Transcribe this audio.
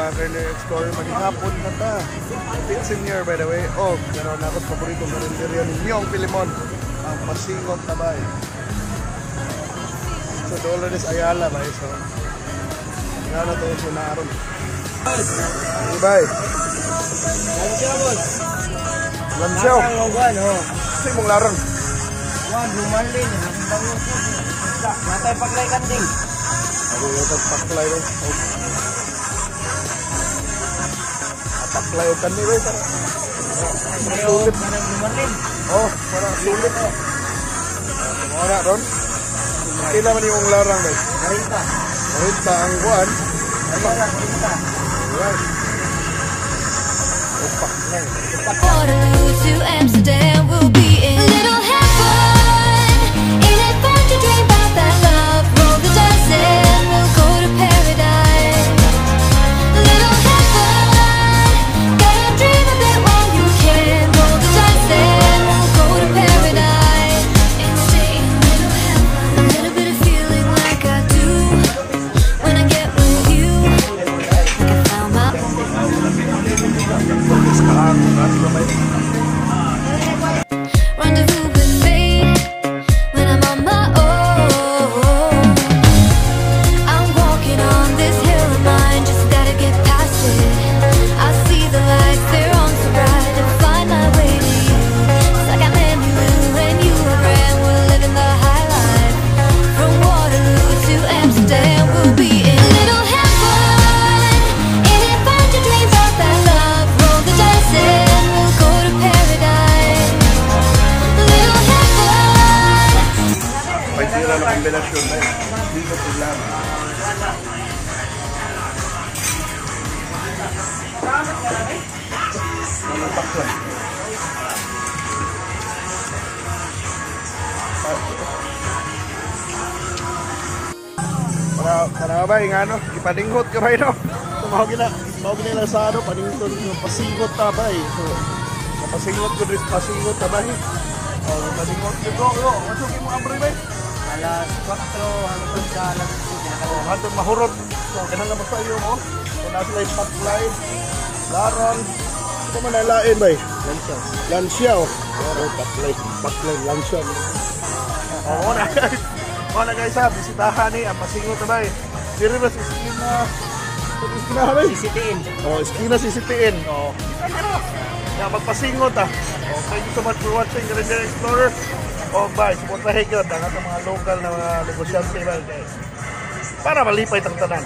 Mga Karinderya Explorer, maghapon na ta. Pete Senior, by the way. Oh, karon ako sa paboritong karinderya ni Myong Pilimon. Ang pasingot na bay. So, Dolores Ayala bay. So, nga na to sa naaron. Hey, bay. Lansyo, boss. Lansyaw. Ang kuan, oh. Sa imong larang. Kuan, lumalin. Ang bango ko. Natay paklay kanding. Ako yung paklay ro. Paklay og kani bay para. Sulit na ng lumalin. Oh, para sulit. Tumora ron. Pila man imong larang bay? 40. 40 ang kuan. Ayala, 40. Alright. Oh, paklay. Waterloo to Amsterdam, we'll be in little heaven. Ain't it fun to dream about that love? Roll the dice and we'll go to paradise. Little heaven, gotta dream of it while you can. Roll the dice and we'll go to paradise. And stay in little heaven. A little bit of feeling like I do when I get with you. Like I found my Focus ka ang ba bay? Rendezvous with fate when I'm on my own. I'm walking on this hill of mine, just gotta get past it. I see the lights, they're on so bright, and find my way to you. It's like I'm Emmylou and you are Brand. We're living the high life. From Waterloo to Amsterdam, we'll be in little heaven. Ain't it fun to dream about that love? Roll the dice and we'll go to paradise. Little heaven. Pagtira na kombinasyon bay. Dito sila. Ano paklay? Para para ba yung ano, ipaninghot ka ba no? So mao gina lang sa ano, paninghot yung pasingot ta ba eh. So mapasingot ko diri pasingot ta ba eh. Oh, paninghot ko go, go. Unsa kay mo abri ba? Alas 4 hangtod sa alas 5. Oh, hantod mahurot. So kinahanglan mo sa iyo mo. So nasa sila yung paklay, laron. Ito man nalain ba eh? Lansyo. Lansyaw. Oh, paklay, paklay, lansyaw. Oo na guys. Oo na guys ha, bisitahan ni ang pasingot na ba eh. Diri ba sa iskina? Sa iskina ba eh? CCTN. Oh, iskina CCTN. Oh. Ya, magpasingot ah. Oh, thank you so much for watching Karinderya Explorer. Oh, bye. Suportahin ko ang atong mga local na mga negosyante ba guys. Para malipay tang tanan.